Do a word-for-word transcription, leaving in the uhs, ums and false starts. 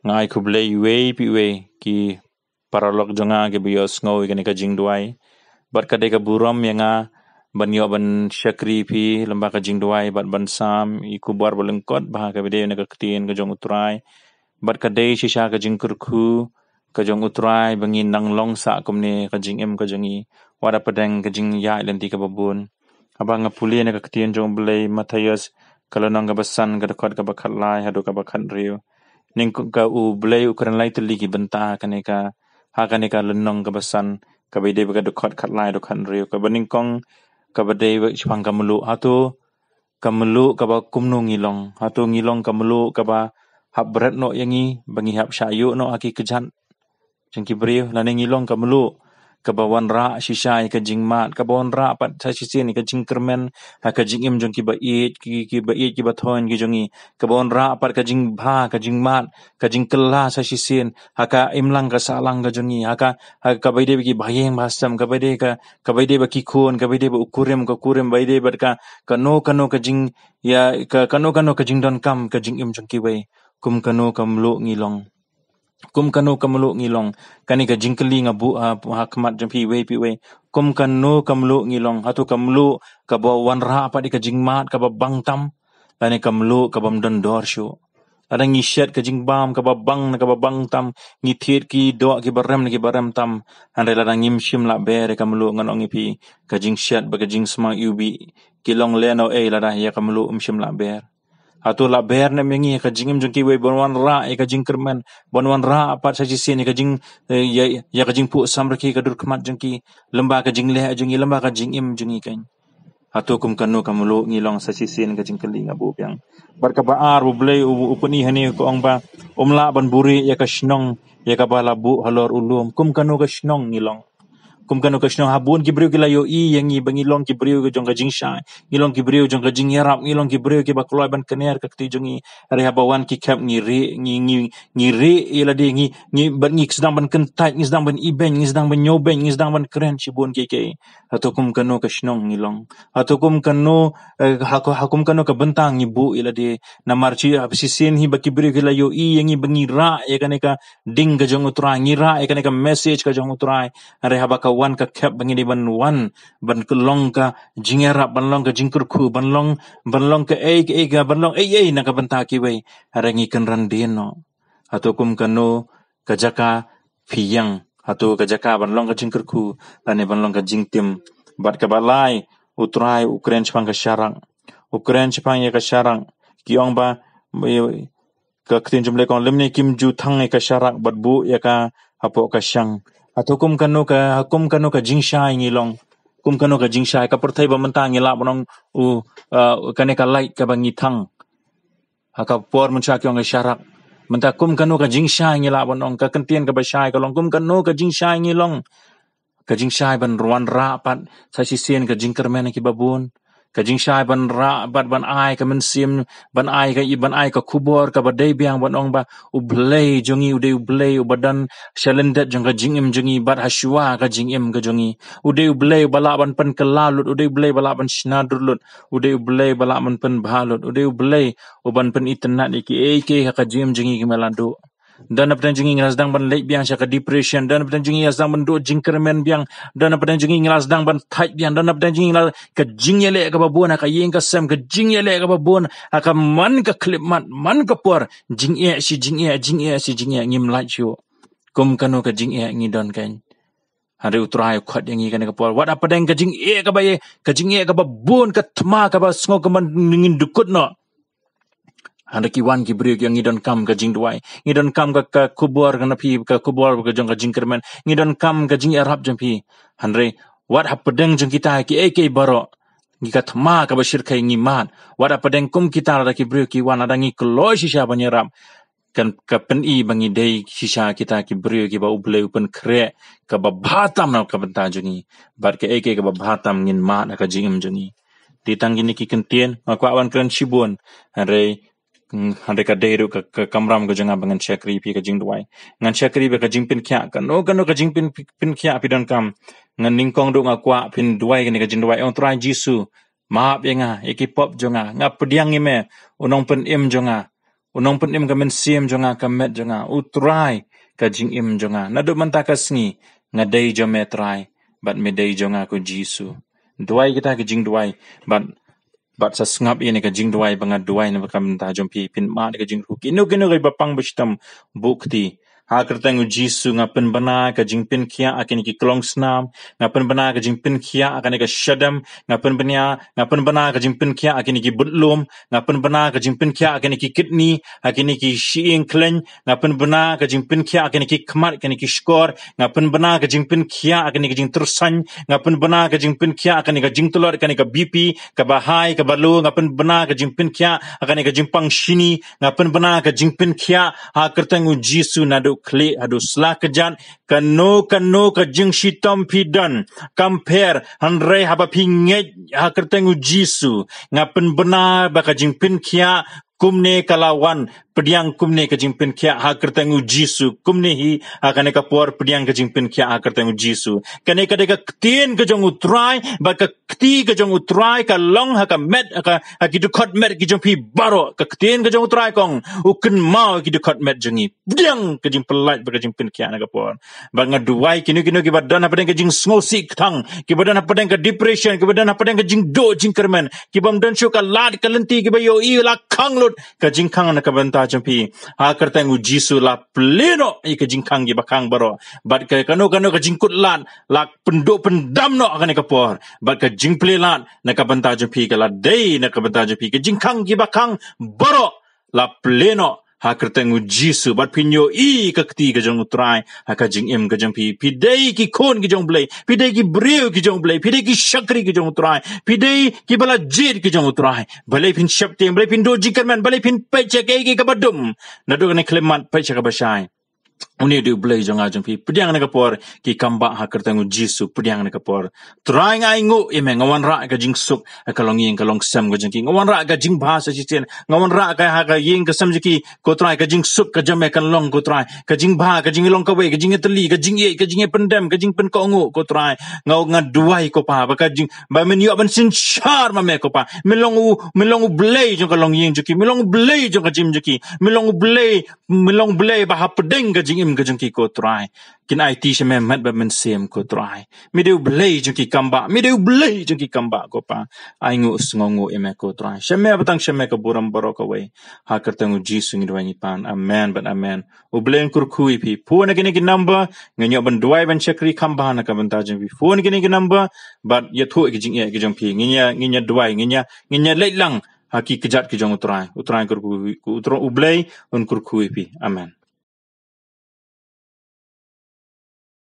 Nga ai khublei iwei pa iwei ki paralok jong nga kiba ïohsngew ïa kane ka jingduwai. Bad ka dei ka burom ïa nga ban ïoh ban shakri phi lyngba ka jingduwai bad ban sam ïa ka khubor ba lyngkot bha kaba dei na ka ktien ka jong U Trai. Bad ka dei shisha ka jingkyrkhu ka jong U Trai ba ngin nang long sah kumne ka jingim ka jong ngi wat hapdeng ka jingïaid lynti kaba bun. Haba nga pule na ka ktien jong U Blei, Mathaios ka lynnong kaba san, ka dkhot kaba khatlai haduh kaba khathynriew. Nyngkong ka, U Blei u kren lai tylli ki bynta ha kane ka, ha kane ka lynnong kaba san, kaba ïadei bad ka dkhot khatlai haduh khathynriew, kaba nyngkong kaba dei shaphang ka mluh. Hato ka mluh kaba kumno ngi long? Hato ngi long ka mluh kaba hap bret noh ïa ngi ba ngi hap shah ïuh noh ha ki kjat jong ki briew, lane ngi long ka mluh kaba wanrah shisha ïa ka jingmad, kaba wanrah pat sa shisien ïa ka jingkyrmen ha ka jingim jong kiba ïeit, ki, kiba ïeit kiba thoiñ ki jong ngi, kaba wanrah pat ka jingbha, ka jingmad, ka jingkylla sa shisien ha ka imlang ka sahlang ka jong ngi, ha ka, ha kaba ïadei bad ki bahaïing bahasem, kaba ïadei ka, kaba ïadei bad ki khun, kaba ïadei bad u kurim, ka kurim, ba ïadei bad ka, kano kano ka jing, ïa ka, kano kano ka jingdonkam ka jingim jong kiwei. Kum kano ka mluh ngi long? Kum kano ka mluh ngi long? Kane ka jingkylli nga buh ha, ha khmat jong phi iwei pa iwei. Kum kano ka mluh ngi long? Hato ka mluh kaba wanrah pat ïa ka jingmad kaba bang tam, lane ka mluh kabym don dor shuh? Lada ngi shet ka jingbam kaba bang na kaba bang tam, ngi thied ki doh kiba rem na kiba rem tam, hynrei lada ngim shym lah ber ïa ka mluh, ngan ong ïa phi, ka jingshet bad ka jingsma iwbih ki long lehnoh ei lada ïa ka mluh ym shym lah ber? Hato lah ber ne em ïa ngi ïa ka jingim jong kiwei ban wanrah ïa ka jingkyrmen, ban wanrah pat sa shisien ïa ka jing, eh, ïa, ïa ka jingphuh samrkhie ka dur khmat jong ki, lyngba ka jingleh jong ngi, lyngba ka jingim jong ngi keiñ? Hato kum kano ka mluh ngi long? Sa shisien ka jingkylli nga buh biang. Bad kaba ar, U Blei u, u pyni hangne, ka ong ba um lah ban buhrieh ïa ka shnong ïa kaba la buh halor u lum. Kum kano ka shnong ngi long? Kum kano ka shnong? Ha bun ki briew ki la ïohi ïa ngi ba ngi long ki briew jong ka jingshai, ngi long ki briew jong ka jingïarap, ngi long ki briew kiba kloi ban kner ka kti jong ngi. Hynrei haba wan ki khep ngi rieh, ngi, ngi, ngi rieh ïa lade, ngi, ngi, bad ngi sdang ban kyntait, ngi sdang ban ibeiñ, ngi sdang ban ñiewbeiñ, ngi sdang ban kren shibun kiei kiei. Hato kum kano ka shnong ngi long? Hato kum kano, eh, ha, ha kum kano ka bynta ngi buh ïa lade? Namar shi, shisien hi ba ki briew ki la ïohi ïa ngi ba ngi rah ïa kane ka ding ka jong U Trai, ngi rah ïa kane ka message ka jong U Trai. Hynrei haba ka wan ka khep ba ngi dei ban wan ban long ka jingïarap, ban long ka jingkyrkhu, ban long, ban long kaei kaei ka, ban long ei ei na ka bynta kiwei, hynrei ngi kynran dien noh. Hato kum kano ka jaka phi ïeng? Hato ka jaka ban long ka jingkyrkhu lane ban long ka jingtim? Bad kaba lai, U Trai u kren shaphang ka sharak. U kren shaphang ïa ka sharak. Ki ong ba, ka ktien jong U Blei ka ong, lymne kim ju thang ïa ka sharak bad buh ïa ka hapoh ka shang. Hato kum kano ka, kum kano ka jingshai ngi long? Kum kano ka jingshai? Ka pyrthei ba mynta ngi lah ban ong u, uh, kane ka light kaba ngi thang. Ha ka por mynshuwa ki ong ka sharak. Mynta kum kano ka jingshai ngi lah ban ong? Ka kyntien kaba shai ka long, kum kano ka jingshai ngi long? Ka jingshai ban wanrah pat sa shisien ka jingkyrmen kiba bun. Ka jingshai ban rah pat ban ai ka mynsiem, ban ai ka, ban ai ka khubor kaba dei biang ban ong ba U Blei jong ngi u dei U Blei uba don shalyndet jong ka jingim jong ngi bad hashuwa ka jingim ka jong ngi. U dei U Blei uba lah ban pynkylla lut, u dei U Blei uba lah ban shna dur lut, u dei U Blei uba lah ban pynbha lut, u dei U Blei uban pynitynnad ïa kiei kiei ha ka jingim jong ngi kiba la duh. Don napdeng jong ngi ngi la sdang ban leit biang sha ka depression, don napdeng jong ngi ngi la sdang ban duh jingkyrmen biang, don napdeng jong ngi ngi la sdang ban thait biang, don napdeng jong ngi ngi la, ka jingïaleh kaba bun ha ka ïing ka sem, ka jingïaleh kaba bun ha ka man ka khyllipmat man ka por, jingeh shi jingeh, jingeh shi jingeh, ngim lait shuh. Kum kano ka jingeh ngi don keiñ? Hynrei U Trai u khot ïa ngi kane ka por, wat hapdeng ka jingeh kaba ïa, ka jingeh kaba bun, ka thma kaba sngew kaba ngin dukut noh. Hynrei ki wan ki briew ki ong ngi donkam ka jingduwai, ngi donkam ka, ka khubor ka na phi, ka khubor ka jong ka jingkyrmen, ngi donkam ka jingïarap jong phi. Hynrei wat hapdeng jong kita kiei kiei baroh, ngi ka thma kaba shyrkhei ngi mad. Wat hapdeng kum kita lada ki briew ki wan, lada ngi kloi shisha ban ïarap, kan ka pyni ba ngi dei shisha kita ki briew kiba U Blei u pynkhreh kaba bha tam na ka bynta jong ngi. Bad kaei kaei kaba bha tam ngin mad ha ka jingim jong ngi. Te tang kine ki kyntien, nga kwah ban kren shibun, hynrei, mm, hynrei ka dei ruh ka, ka kamram ka jong nga ba ngan shakri phi ka jingduwai. Ngan shakri ba ka jingpynkhiah, kano kano ka jingpyn, pynkhiah phi donkam. Ngan nyngkong ruh nga kwah phin duwai kane ka jingduwai, ong Trai Jisu, map ïa nga ïa ki pop jong nga, nga pdiang ïa me, u Nongpynim jong nga. U Nongpynim ka mynsiem jong nga, ka met jong nga. U Trai ka jingim jong nga. Naduh mynta ka sngi nga dei jong me Trai, bad me dei jong nga ko Jisu. Duwai kita ki jingduwai, bad bad sa sngap ïa kane ka jingduwai ba nga duwai na ka bynta jong phi, pynmad ïa ka jingruh. Kino kino kiba pang ba shitom, buh kti. Ha kyrteng u Jisu nga pynbna ka jingpynkhiah ha kine ki klongsnam, nga pynbna ka jingpynkhiah ha kane ka shadem, nga pynbna, nga pynbna ka jingpynkhiah ha kine ki budlum, nga pynbna ka jingpynkhiah ha kine ki kidney, ha kine ki shyieng khleiñ, nga pynbna ka jingpynkhiah ha kine ki khmat, kine ki shkor, nga pynbna ka jingpynkhiah ha kine ki jingtyrsañ, nga pynbna ka jingpynkhiah ha kine ka jingtlot, kine ka B P, kaba high, kaba low, nga pynbna ka jingpynkhiah ha kane ka jingpang shini, nga pynbna ka jingpynkhiah ha kyrteng u Jisu naduh khlieh haduh sla kjat, kano kano ka jingshitom phi don, kam pher, hynrei haba phi ngeit ha kyrteng u Jisu, nga pynbna ba ka jingpynkhiah kumne ka la wan, pdiang kumne ka jingpynkhiah ha kyrteng u Jisu, kumne hi ha kane ka por pdiang ka jingpynkhiah ha kyrteng u Jisu. Kane ka dei ka ktien ka jong u Trai, bad ka kti ka jong u Trai ka long ha ka met, ha ka, ha ki dkhot met ki jong phi baroh. Ka ktien ka jong u Trai ka ong, u kynmaw ki dkhot met jong ngi. Pdiang ka jingpyllait bad ka jingpynkhiah na ka por. Bad nga duwai kino kino kiba don hapdeng ka jingsngewsih kthang, kiba don hapdeng ka depression, kiba don hapdeng ka jingduh jingkyrmen, kibym don shuh ka lad ka lynti, kiba ïohi la khang lut ka jingkhang na ka bynta jong phi. Ha kyrteng u Jisu la plie noh ïa ka jingkhang kiba khang baroh. Bad ka kano kano ka jingkut lad la pynduh pyndam noh ha kane ka por. Bad ka jingplie lad na ka bynta jong phi ka la dei na ka bynta jong phi. Ka jingkhang kiba khang baroh la plie noh ha kyrteng u Jisu, bad phin ïohi ka kti ka jong u Trai ha ka jingim ka jong phi. Phi dei ki khun ki jong u Blei, phi dei ki briew ki jong u Blei, phi dei ki shakri ki jong u Trai, phi dei kiba la jied ki jong u Trai. Balei phin sheptieng, balei phin duh jingkyrmen, balei phin peit sha kaei kaei kaba dum? Naduh kane khyllipmat peit sha kaba shai. Une u dei u Blei jong nga jong phi. Pdiang na ka por ki kambah ha kyrteng u Jisu, pdiang na ka por. Trai nga ainguh ïa me, nga wanrah ka jingsuk ha ka longïing ka longsem ka jong ki. Nga wanrah ka jingbha sa shisien. Nga wanrah ka ha ka ïing ka sem jong ki, ko Trai, ka jingsuk ka jong me kan long, ko Trai. Ka jingbha, ka jinglong kawei, ka jingïatylli, ka jingïeit, ka jingïeit pyndem, ka jingpynkohnguh, ko Trai. Nga, nga duwai, ko Pa, ba ka jing, ba men ïoh ban synshar ma me, ko Pa. Men long u, men long u Blei jong ka longïing jong ki, men long u Blei jong ka gym jong ki, men long u Blei, men long u Blei ba hapdeng ka jingim ka jong ki, ko Trai. Kin aiti sha me met bad mynsiem, ko Trai. Me dei u Blei jong ki kambah, me dei u Blei jong ki kambah, ko Pa. Ainguh sngewnguh ïa me, ko Trai. Sha me batang, sha me ka burom baroh kawei. Ha kyrteng u Jisu ngi duwai ngi pan. Amen bad amen. U Blei un kyrkhu ïa phi. Phone ha kine ki number, ngin ïoh ban duwai ban shakri kham bha na ka bynta jong phi. Phone ha kine ki number, bad ïathuh ïa ki jingeh ki jong phi. Ngin ïa, ngin ïa duwai, ngin ïa, ngin ïa leit lang ha ki kjat ki jong u Trai. U Trai un kyrkhu, u Trai, u Blei un kyrkhu ïa phi. Amen.